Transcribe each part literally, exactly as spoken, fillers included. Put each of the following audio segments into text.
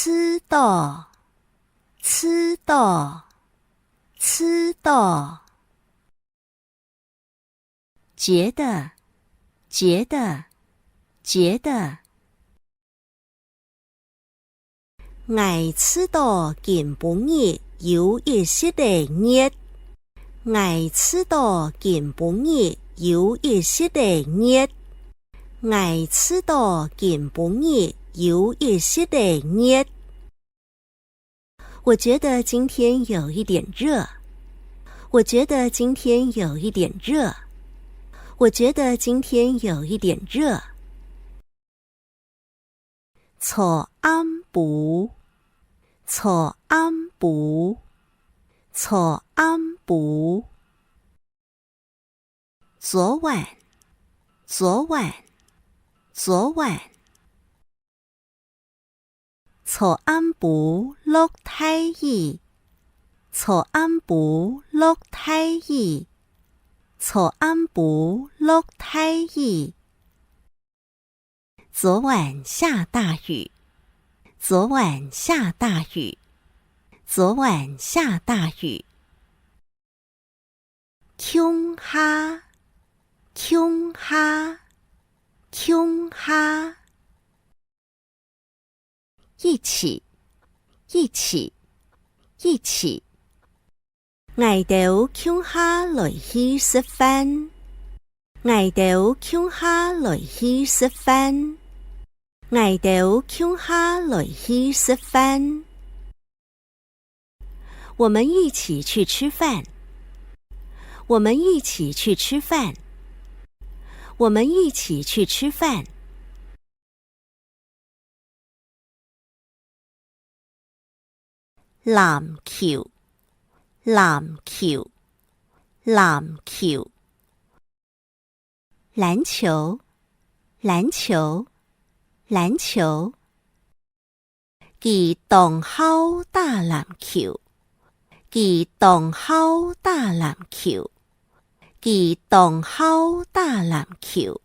知道，知道，知道。觉得，觉得，觉得。 𠊎知道今晡日有一息仔熱。𠊎知道今晡日有一息仔熱。𠊎知道今晡日有一息仔熱。我觉得今天有一点热。我觉得今天有一点热。我觉得今天有一点热。 昨暗晡，昨暗晡，昨暗晡。昨晚，昨晚，昨晚。昨暗晡落大雨。昨暗晡落大雨。昨暗晡落大雨。 昨晚下大雨。昨晚下大雨。昨晚下大雨。共下，共下，共下。一起，一起，一起。 𠊎兜共下來去食飯。𠊎兜共下來去食飯。𠊎兜共下來去食飯。我们一起去吃饭。我们一起去吃饭。我们一起去吃饭。 籃球，籃球，籃球。篮球，篮球，篮球。佢當好打籃球。佢當好打籃球。佢當好打籃球。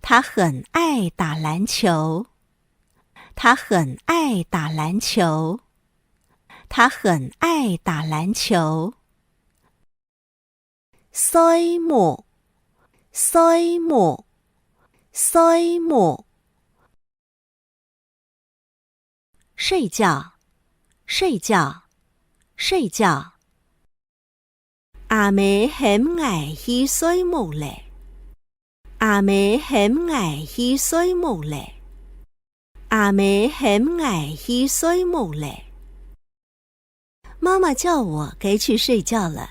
他很爱打篮球。他很爱打篮球。他很爱打篮球。睡目，睡目，睡目。 睡觉，睡觉，睡觉。阿姆喊𠊎去睡目咧。阿姆喊𠊎去睡目咧。阿姆喊𠊎去睡目咧。 妈妈叫我该去睡觉了。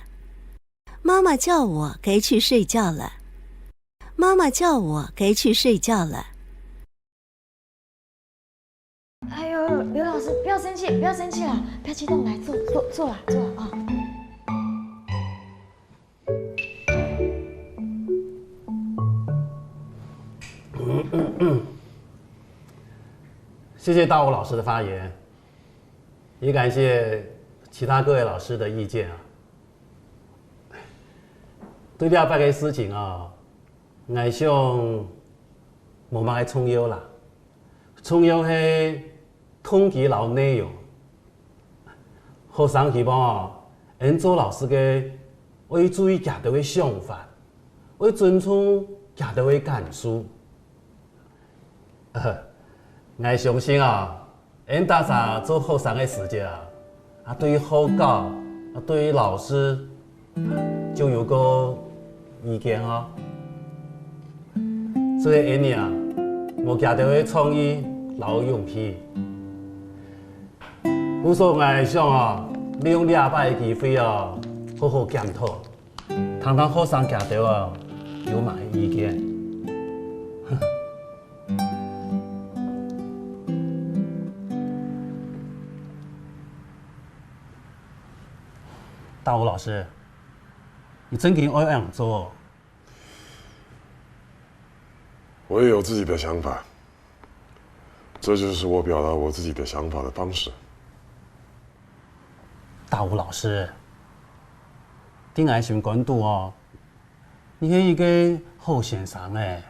妈妈叫我该去睡觉了。妈妈叫我该去睡觉了。哎呦，刘老师，不要生气，不要生气啦，不要激动，来坐，坐，坐啦，坐啦啊。谢谢大武老师的发言。 也感谢其他各位老师的意见啊。对这摆个事情啊，𠊎想无么个重要啦，重要系动机摎内容。学生希望啊，俺做老师个，爱注意佢兜个想法，爱尊重佢兜个感受。 呃，𠊎相信啊，俺大家做学生个时节啊，啊，对于好教，啊，对于老师，就有个意见哦。所以俺啊，无佢兜个创意摎勇气。故所𠊎想啊，利用这摆个机会啊，好好检讨。 听听学生佢兜啊，有么个意见。大武老师，你正经爱恁样做哦？我也有自己的想法，这就是我表达我自己的想法的方式。大武老师，在𠊎心肝肚哦， 你係一个好先生欸，